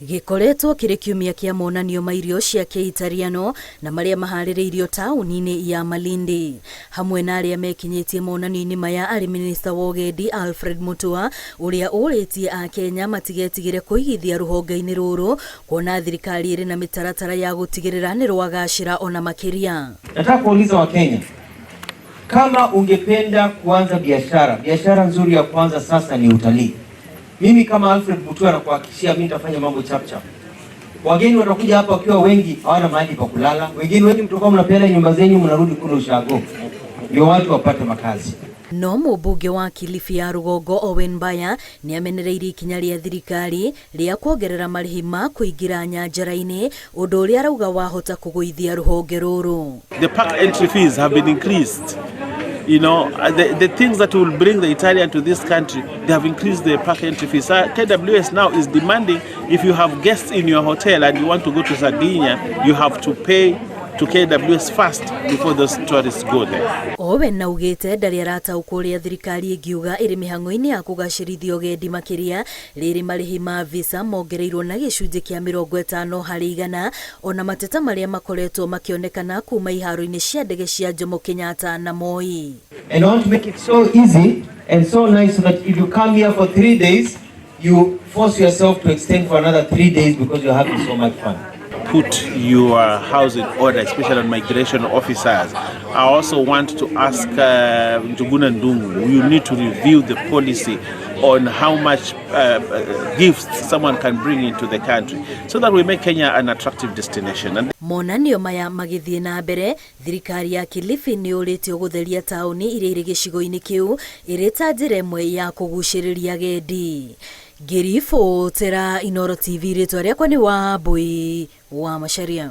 Gĩkoretwo kĩrĩ kiumia kĩa monanio ma irio cia Kĩitariano na marĩa maharĩrĩirio taũni-inĩ ya Malindi. Hamwe na arĩa mekinyĩtie monanio-inĩ maya arĩ Minista wa Ũgendi Alfred Mutua ũrĩa ũrĩtie Akenya matigetigĩre kũigithia rũhonge-inĩ rũrũ kuona thirikari ĩrĩ na mĩtaratara ya gũtigĩrĩra nĩ rwagacĩra ona makĩria. Nataka kuuliza Wakenya, kama ungependa kuanza biashara, biashara nzuri ya kuanza sasa ni utalii. Mimi kama Alfred Mutua nakuhakikishia mimi nitafanya mambo chap chap. Wageni watakuja hapa wakiwa wengi, hawana mahali pa kulala. Wengine wengi mtakuwa mnapeana nyumba zenyu, mnarudi kule ushago, ndio watu wapate makazi. No mũmbunge wa Kilifi ya rũgongo Owen Mbaya nĩ amenereirie ikinya rĩa thirikari rĩa kuongerera marĩhi ma kũingĩra nyanjara-inĩ, ũndũ ũrĩa arauga wahota kũgũithia rũhonge rũrũ. The park entry fees have been increased. The things that will bring the Italian to this country, they have increased the park entry fees. KWS now is demanding if you have guests in your hotel and you want to go to Sardinia, you have to pay to KWS first before those tourists go there. Owen augĩte ndarĩ arataũkwo ũrĩa thirikari ĩngiuga ĩrĩ mĩhang'o-inĩ ya kũgacĩrithia ũgendi makĩria rĩrĩ marĩhi ma visa mongereirwo na gĩcunjĩ kĩa 50% ona mateta marĩa makoretwo makĩonekana kuma iharo-inĩ cia ndege cia Jomo Kenyatta na Moi. And I want to make it so easy and so nice so that if you come here for 3 days, you force yourself to extend for another 3 days because you're having so much fun. Put your house in order, especially on migration officers. I also want to ask Njuguna Ndung'u, you need to review the policy on how much gifts someone can bring into the country so that we make Kenya an attractive destination. And Monanio maya magĩthiĩ na mbere, thirikari ya Kilifi nĩ yũrĩtio gũtheria taũni iria irĩ gĩcigo-inĩ kĩu ĩrĩ ta njĩra ĩmwe ya kũgucĩrĩria agendi. Ngĩribotera Inooro TV, rĩtwa rĩakwa nĩ Wambui wa Macharia.